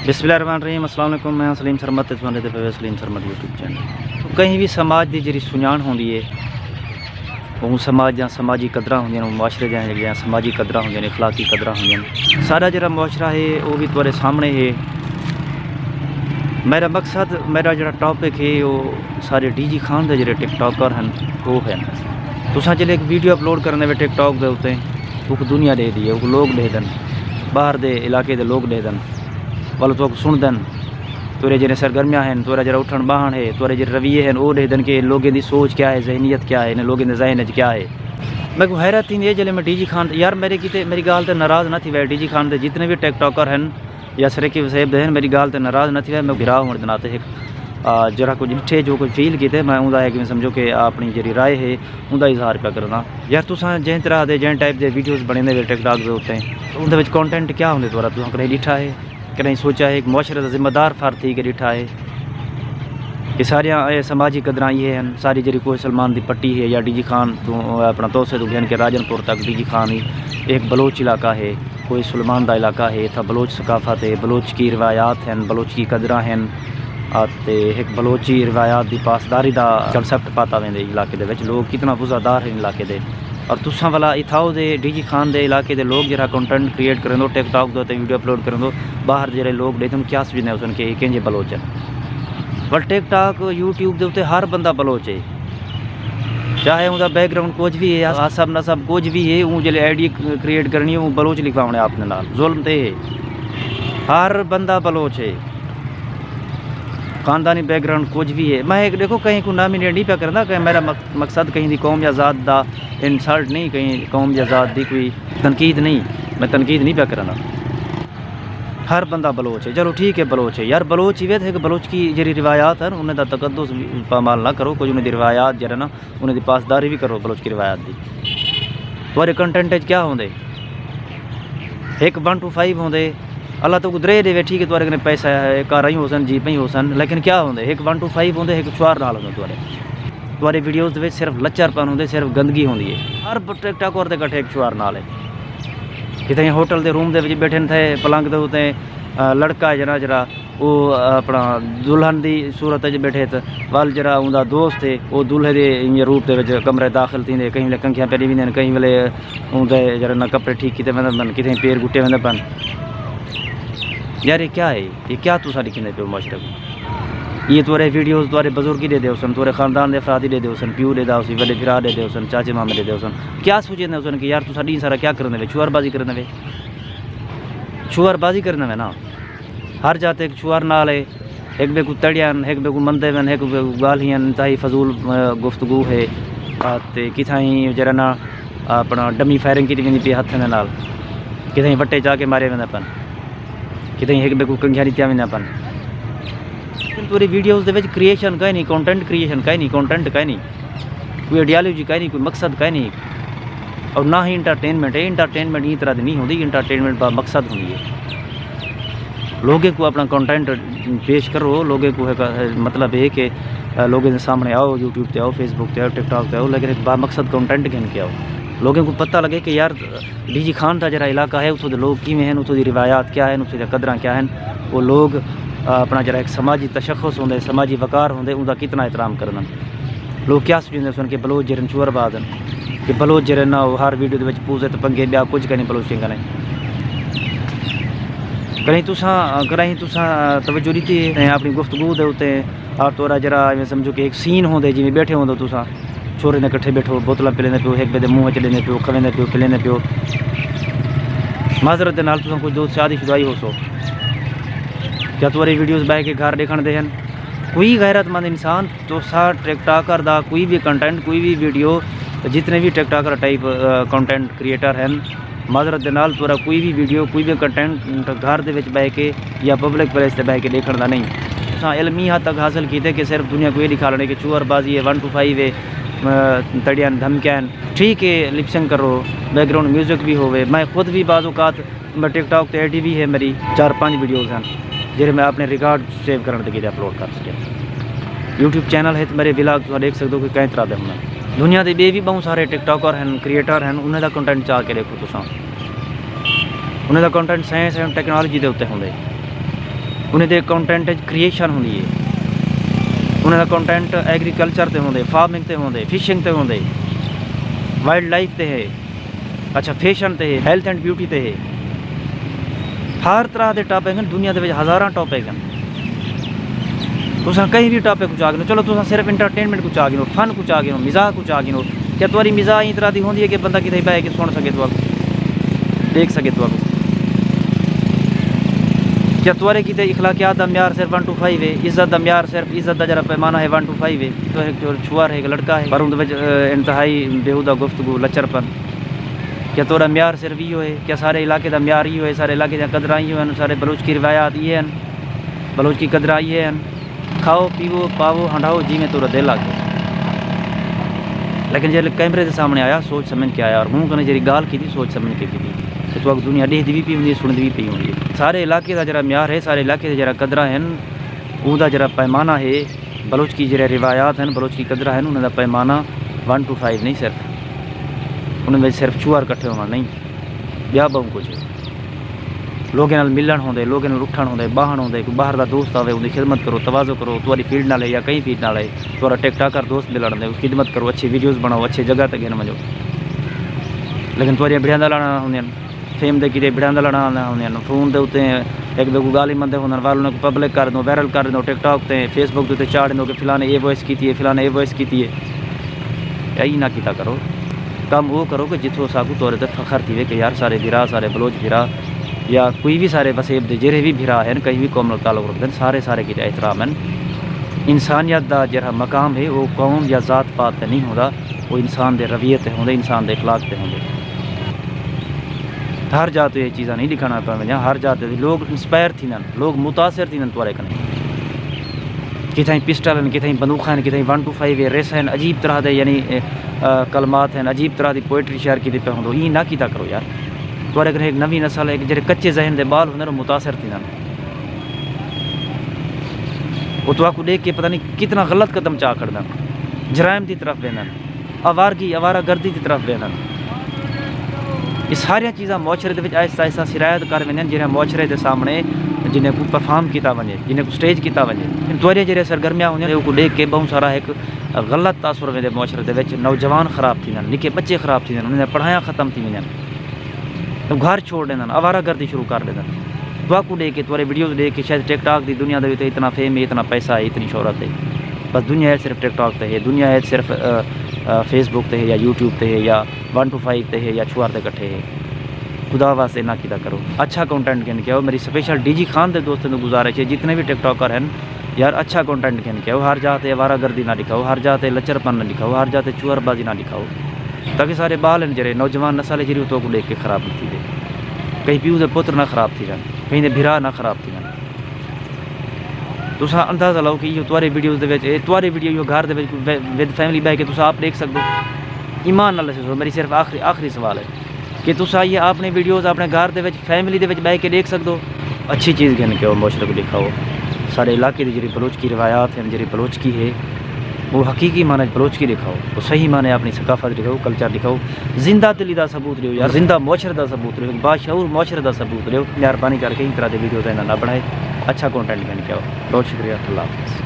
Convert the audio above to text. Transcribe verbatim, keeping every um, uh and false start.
بسم اللہ الرحمن الرحیم۔ السلام علیکم، میں ہاں سلیم سرمد تے تساں ݙیہدے پئے ہو سلیم سرمد یوٹیوب چینل۔ کہیں وی سماج دی جیڑھی سنڄاݨ ہوندی ہے، اوں سماج دیاں سماجی قدراں ہوندیاں ہن، اوں معاشرے دیاں جیڑھیاں سماجی قدراں ہوندیاں ہن، اخلاقی قدراں ہوندیاں ہن۔ ساݙا جیڑھا معاشرہ ہے، او وی تہاݙے سامݨے ہے۔ میݙا مقصد، میݙا جیڑھا ٹاپک ہے، او سارے ڈی جی خان دے جیڑھے ٹک ٹاکر ہن، او ہن۔ تساں جیڑھے ہک ویڈیو اپلوڈ کریندے وے ٹک ٹاک دے اتے، اوکوں دنیا ݙیہدی ہے، اوکوں لوک ݙیہدن، ٻاہر دے علاقے دے لوک ݙیہدن۔ ول تہاکوں سݨدن، تہاݙے جیڑھے سرگرمیاں ہن، تہاݙا جیڑھا اٹھݨ ٻاہݨ ہے، تہاݙے جیڑھے رویے ہن، او ݙیہدن کہ لوکیں دی سوچ کیا ہے، ذہنیت کیا ہے، انہیں لوکیں دے ذہن وچ کیا ہے۔ میکوں حیرت تھیندی ہے جیڑھے میں ڈی جی خان، یار میݙے کیتے، میݙی ڳالھ تے ناراض نہ تھیوے، ڈی جی خان دے جتنے وی ٹک ٹاکر ہن یا سرائیکی وسیب دے ہن، میݙی ڳالھ تے ناراض نہ تھیوے، میں بھرا ہووݨ دے ناطے ہک، آ، جیڑھا کجھ ݙٹھے، جو کجھ فیل کیتے، میں اوندا ہے کہ میں سمجھو کہ اپݨی جیڑھی رائے ہے، اوندا اظہار پیا کرینداں۔ یار تساں جیں طرح دے، جیں ٹائپ دے ویڈیوز بݨیندے وے ٹک ٹاک دے اتے، اوندے وچ کانٹینٹ کیا ہوندے تہاݙا، تساں کݙاہیں ݙٹھا ہے؟ کݙاہیں سوچا ہے؟ ہک معاشرے دا ذمہ دار فرد تھی کے ݙٹھا ہے کہ ساریاں اے سماجی قدراں ایہے ہن، ساری جیڑھی کوہ سلیمان دی پٹی ہے یا ڈی جی خان توں اپݨا توسے توں گھن کے راجن پور تک ڈی جی خان ہی، اے ہک بلوچ علاقہ ہے، کوہ سلیمان دا علاقہ ہے، اتھاں بلوچ ثقافت ہے، بلوچ کی روایات ہن، بلوچ کی قدراں ہن، اتے ہک بلوچی روایات دی پاسداری دا کنسپٹ پاتا ویندے علاقے دے وچ۔ لوگ کتنا وزعہ دار ہن علاقے دے۔ اور تساں ولا اتھاؤ دے ڈی جی خان دے علاقے دے لوگ جیڑھا کنٹینٹ کریئیٹ کریندو، ٹک ٹاک دے اتے ویڈیو اپلوڈ کریندو، ٻاہر جیڑھے لوگ ݙیہدن کیا سوچیندے ہوسن کہ اے کینجھے بلوچ ہن؟ ول ٹک ٹاک، یوٹیوب دے اتے ہر بندہ بلوچ ہے، چاہے اوندا بیک گراؤنڈ کجھ وی ہے، حسب نسب کجھ وی ہے، اوں جیڑھے آئی ڈی کریئیٹ کرݨی ہے، اوں بلوچ لکھواوݨے آپ دے نال، ظلم تے ہے۔ ہر بندہ بلوچ ہے، خاندانی بیک گراؤنڈ کجھ وی ہے۔ میں ہک، ݙیکھو، کہیں کوں نامینیٹ نہیں پیا کریندا کہ میݙا مق-، مقصد کہیں دی قوم یا ذات دا انسلٹ نہیں، کہیں قوم یا ذات دی کوئی تنقید نہیں، میں تنقید نہیں پیا کریندا۔ ہر بندہ بلوچ ہے، چلو ٹھیک ہے، بلوچ ہے یار، بلوچ ہی وے تے ہک بلوچ کی جیڑھی روایات ہن، انہیں دا تقدس پامال نہ کرو، کجھ انہیں دی روایات جیڑھے نا، انہیں دی پاسداری وی کرو، بلوچ کی روایات دی۔ تہاݙے کنٹینٹ وچ کیا ہوندے؟ ہک ون ٹو فائیو ہوندے، اللہ تہاکوں درے ݙیوے، ٹھیک ہے، تہاݙے کنے پیسہ ہے، کاراں ہی ہوسن، جیپاں ہی ہوسن، لیکن کیا ہوندے؟ ہک ون ٹو فائیو ہوندے، ہک چھوار نال ہوندے تہاݙے۔ تہاݙے ویڈیوز دے وچ صرف لچر پن ہوندے، صرف گندگی ہوندی ہے۔ ہر ٹک ٹاکر دے کٹھے ہک چھوار نال ہے۔ کتھائیں ہوٹل دے روم دے وچ ٻیٹھے تھے، پلنگ دے اتے، آ، لڑکا ہے جیڑھا، جیڑھا او اپݨا دلہن دی صورت وچ ٻیٹھے تے ول جیڑھا اوندا دوست ہے، او دلہے دے ایویں روپ دے وچ کمرے داخل تھیندے، کہیں ویلے کنگھیاں پیا ݙیویندے ہن، کہیں ویلے اوندا جیڑھا نا کپڑے ٹھیک کیتے ویندے پن، کتھائیں پیر گھٹے ویندے پن۔ یار، اے کیا ہے؟ اے کیا تساں ݙکھیندے پئے ہو معاشرے کوں؟ اے تہاݙے ویڈیوز تہاݙے بزرگ ہی ݙیہدے ہوسن، تہاݙے خاندان دے افراد ہی ݙیہدے ہوسن، پیو ݙیہدا ہوسی، وݙے بھرا ݙیہدے ہوسن، چاچے مامے ݙیہدے ہوسن۔ کیا سوچیندے ہوسن کہ یار، تساں ݙینہہ سارا کیا کریندے وے؟ چھوار بازی کریندے وے؟ چھوار بازی کریندے وے نا۔ ہر جاہ تے ہک چھوار نال ہے، ہک ٻئے کوں تڑین، ہک ٻئے کوں مندے ون، ہک ٻئے کوں ڳالھین، انتہائی فضول، آ، گفتگو ہے۔ آ، تے کتھائیں جیڑھا نا اپݨا ڈمی فائرنگ کیتی ویندی پئی ہتھیں دے نال، کتھائیں وٹے چا کے مارے ویندے پن، کتھائیں ہک ٻئے کوں کنگھیاں ݙتیاں ویندیاں پن۔ لیکن تہاݙی ویڈیوز دے وچ کریئیشن کائنی، کنٹینٹ کریئیشن کائنی، کنٹینٹ کائنی، کوئی آئیڈیالوجی کائنی، کوئی مقصد کائنی۔ اور نہ ہی انٹرٹینمنٹ ہے۔ انٹرٹینمنٹ ایں طرح دی نہیں ہوندی، انٹرٹینمنٹ با مقصد ہوندی ہے۔ لوگیں کوں اپݨا کنٹینٹ پیش کرو، لوگیں کوں ہک، مطلب ہے کہ، آ، لوگیں دے سامݨے آؤ، یوٹیوب تے آؤ، فیس بک تے آؤ، ٹک ٹاک تے آؤ، لیکن ہک با مقصد کنٹینٹ گھن کے آؤ۔ لوگیں کوں پتہ لڳے کہ یار، ڈی جی خان دا جیڑھا علاقہ ہے، اتھوں دے لوگ کیویں ہن، اتھوں دی روایات کیا ہن، اتھوں دیاں قدراں کیا ہن۔ او لوگ، آ، اپݨا جیڑھا ہک سماجی تشخص ہوندے، سماجی وقار ہوندے، اوندا کتنا احترام کریندن۔ لوگ کیا سوچیندے ہوسن کہ بلوچ جیڑھے چھوار باز ہن، کہ بلوچ جیڑھے نا، او ہر ویڈیو دے وچ پوزے تے پنگے، ٻیا کجھ کائنی بلوچیں کنے۔ کݙاہیں تساں، کݙاہیں تساں توجہ ݙتی ہے اپݨی گفتگو دے اتے؟ آپ تہاݙا جیڑھا ایویں سمجھو کہ ہک سین ہوندے، جیویں ٻیٹھے ہوندو تساں، چھوریں دے کٹھے ٻیٹھو، بوتلاں پلیندے پیو، ہک ٻئے دے منہ وچ ݙیندے پیو، کھویندے پیو، پلیندے پیو۔ معذرت دے نال تساں کجھ دوست شادی شدہ ہی ہوسو۔ کیا تہاݙے ویڈیوز ٻہہ کے گھر ݙیکھݨ دے ہن؟ کوئی غیرت مند انسان، تساں ٹک ٹاکر دا کوئی وی کنٹینٹ، کوئی وی ویڈیو، جتنے وی ٹک ٹاکر ٹائپ، آ، کنٹینٹ کریئیٹر ہن، معذرت دے نال تہاݙا کوئی وی ویڈیو، کوئی وی کنٹینٹ گھر دے وچ ٻہہ کے یا پبلک پلیس تے ٻہہ کے ݙیکھݨ دا نہیں۔ تساں علم ایں حد تک حاصل کیتے کہ صرف دنیا کوں اے ݙکھا لݨے کہ چھوار بازی ہے، ون ٹو فائیو ہے، م-، تڑین دھمکین، ٹھیک ہے، لپ سنک کرو، بیک گراؤنڈ میوزک وی ہووے۔ میں خود وی بعض اوقات، میں ٹک ٹاک تے آئی ڈی وی ہے میری، چار پنج ویڈیوز ہن جیڑھے میں اپݨے ریکارڈ سیو کرݨ دے کیتے اپلوڈ کر سڳیا۔ یوٹیوب چینل ہے تے میرے ولاگ تساں ݙیکھ سڳدو کہ کئیں طرح دے ہوندن۔ دنیا دے ٻئے وی ٻہوں سارے ٹک ٹاکر ہن، کریئیٹر ہن، انہیں دا کنٹینٹ چا کے ݙیکھو تساں۔ انہیں دا کنٹینٹ سائنس اینڈ ٹیکنالوجی دے اتے ہوندے۔ انہیں دے کنٹینٹ اچ کریئیشن ہوندی ہے۔ انہیں دا کنٹینٹ ایگریکلچر تے ہوندے، فارمنگ تے ہوندے، فشنگ تے ہوندے، وائلڈ لائف تے ہے، اچھا، فیشن تے ہے، ہیلتھ اینڈ بیوٹی تے ہے۔ ہر طرح دے ٹاپک ہیں، دنیا دے وچ ہزاراں ٹاپک ہیں۔ تساں کہیں بھی ٹاپک کچھ آ گھنو، چلو تساں صرف انٹرٹینمنٹ کچھ آ گھنو، فن کچھ آ گھنو، مزاح کچھ آ گھنو، کیا تہاݙی مزاح ایں طرح دی ہوندی ہے کہ بندہ کتھے ٻہہ کے سݨ سڳے تہاکوں، ݙیکھ سڳے تہاکوں؟ کیا تہاݙے کیتے اخلاقیات دا معیار صرف ون ٹو فائیو ہے؟ عزت دا معیار صرف، عزت دا جیڑھا پیمانہ ہے، ون ٹو فائیو ہے؟ تو ہک چھوہر ہے، ہک لڑکا ہے، پر اوندے وچ، اے، انتہائی بیہودہ گفتگو، لچرپن۔ کیا تہاݙا معیار صرف ایہو ہے؟ کیا سارے علاقے دا معیار ایہو ہے؟ سارے علاقے دیاں قدراں ایہو ہن؟ سارے بلوچ کی روایات ایہے ہن؟ بلوچ کی قدراں ایہے ہن؟ کھاؤ، پیوو، پاوو، ہنڈاؤ جیویں تہاݙا دل آکھے۔ لیکن جیڑھے کیمرے دے سامݨے آیا، سوچ سمجھ کے آیا، اور منہ کنے جیڑھی ڳالھ کیتی، سوچ سمجھ کے کیتی۔ تے تہاکوں دنیا ݙیہدی وی پئی ہوندی ہے، سݨدی وی پئی ہوندی ہے۔ سارے علاقے دا جیڑھا معیار ہے، سارے علاقے دے جیڑھا قدراں ہن، اوندا جیڑھا پیمانہ ہے، بلوچ کی جیڑھے روایات ہن، بلوچ کی قدراں ہن، انہاں دا پیمانہ ون ٹو فائیو نہیں صرف۔ انہاں وچ صرف چھوہر کٹھے ہووݨ نہیں، ٻیا ٻہوں کجھ ہے۔ لوکیں نال ملݨ ہوندے، لوکیں نال اٹھݨ ہوندے، ٻاہݨ ہوندے، کوئی ٻاہر دا دوست آوے، اوندی خدمت کرو، تواضع کرو، تہاݙی فیلڈ نال ہے یا کہیں فیلڈ نال ہے، تہاݙا ٹک ٹاکر دوست ملݨ دے، خدمت کرو، اچھی ویڈیوز بݨاؤ، اچھی جگہ تے گھن ونڄو۔ لیکن تہاݙیاں بھڑیاں دا لڑا ہوندیاں، فیم دے کیتے بھڑاں دا لڑا آندا ہوندے ہن، فون دے اتے ہک ٻئے کوں ڳالھیں مندے ہوندن، ول انہاں کوں پبلک کر ݙیندو، وائرل کر ݙیندو، ٹک ٹاک تے فیس بک دے اتے چاڑھ ݙیندو کہ فلانے اے وائس کیتی ہے، فلانے اے وائس کیتی ہے۔ اے ای نہ کیتا کرو۔ کم او کرو کہ جتھوں اساکوں تہاݙے تے فخر تھیوے کہ یار سارے بھرا، سارے بلوچ بھرا یا کوئی وی سارے وسیب دے جیڑھے وی بھرا ہن، کہیں وی قوم نال تعلق رکھدن، سارے سارے کیتے احترام ہن۔ انسانیت دا جیڑھا مقام ہے، او قوم یا ذات پات تے نہیں ہوندا، او انسان دے رویے تے ہوندے، انسان دے اخلاق تے ہوندے۔ ہر جاہ تے اے چیزاں نہیں ݙکھاوݨا پوندیاں، ہر جاہ تے لوگ انسپائر تھیندن، لوگ متاثر تھیندن تہاݙے کنے۔ کتھائیں پسٹل ہن، کتھائیں بندوقاں ہن، کتھائیں ون ٹو فائیو ہے، ریساں ہن، عجیب طرح دے یعنی، اے، آ، کلمات ہن، عجیب طرح دی پوئٹری شیئر کیتی پئے ہوندو۔ ایں نہ کیتا کرو یار۔ تہاݙے کنے ہک نویں نسل ہے، ہک جیڑھے کچے ذہن دے ٻال ہوندن، او متاثر تھیندن۔ او تہاکوں ݙیکھ کے پتہ نہیں کتنا غلط قدم چا کھڑدن، جرائم دی طرف ویندن۔ آوارگی، آوارہ گردی دی طرف ویندن۔ اے ساریاں چیزاں معاشرے دے وچ آہستہ آہستہ سرایت کر ویندیاں، جیڑھیاں معاشرے دے سامݨے جنہیں کوں پرفارم کیتا ونڄے، جنہیں کوں سٹیج کیتا ونڄے۔ تہاݙیاں جیڑھیاں سرگرمیاں ہوندیاں، اوکوں ݙیکھ کے ٻہوں سارا ہک غلط تاثر ویندے معاشرے دے وچ، نوجوان خراب تھیندن، نکے ٻچے خراب تھیندن، انہاں دیاں پڑھائیاں ختم تھی ویندیاں۔ تاں گھر چھوڑ ݙیندن، آوارہ گردی شروع کر ݙیندن۔ تہاکوں ݙیکھ کے، تہاݙے ویڈیوز ݙیکھ کے شاید ٹک ٹاک دی دنیا دے وچ اتنا فیم ہے، اتنا پیسہ ہے، اتنی شہرت ہے۔ بس دنیا ہے صرف ٹک ٹاک تے ہے، دنیا ہے صرف، آ، آ، فیس بک تے ہے یا یوٹیوب تے ہے یا ون ٹو فائیو تے ہے یا چھوہر دے کٹھے ہے۔ خدا واسطے نہ کیتا کرو، اچھا کنٹینٹ گھن کے آؤ۔ میری سپیشل ڈی جی خان دے دوستاں توں گزارش ہے، جتنے وی ٹک ٹاکر ہن، یار اچھا کنٹینٹ گھن کے آؤ۔ ہر جاہ تے آوارہ گردی نہ ݙکھاؤ، ہر جاہ تے لچرپن نہ ݙکھاؤ، ہر جاہ تے چھوہر بازی نہ ݙکھاؤ، تاکہ سارے ٻال ہن جیڑھے نوجوان نسل ہے جیڑھی، او تہاکوں ݙیکھ کے خراب نہ تھی ونڄے۔ کہیں پیو دے پتر نہ خراب تھی ونڄن، کہیں دے بھرا نہ خراب تھی ونڄن۔ تساں اندازہ لاؤ کہ ایہو تہاݙے ویڈیوز دے وچ، اے تہاݙے ویڈیو، ایہو گھر دے وچ کوئی وے-، ود فیملی ٻہہ کے تساں آپ ݙیکھ سڳدو؟ ایمان نال ݙسو، میری صرف آخری، آخری سوال ہے کہ تساں ایہے اپݨے ویڈیوز اپݨے گھر دے وچ، فیملی دے وچ ٻہہ کے ݙیکھ سڳدو؟ اچھی چیز گھن کے آؤ، معاشرے کوں ݙکھاؤ۔ ساݙے علاقے دی جیڑھی بلوچکی روایات ہن، جیڑھی بلوچکی ہے، او حقیقی معنی وچ بلوچکی ݙکھاؤ، او صحیح معنی اپݨی ثقافت ݙکھاؤ، کلچر ݙکھاؤ، زندہ دلی دا ثبوت ݙیو یار، زندہ معاشرے دا ثبوت ݙیو، باشعور معاشرے دا ثبوت ݙیو۔ مہربانی کر کے ایں طرح دے ویڈیوز آئندہ نہ بݨائے۔ اچھا کنٹینٹ گھن کے آؤ۔ بہت شکریہ، اللہ حافظ۔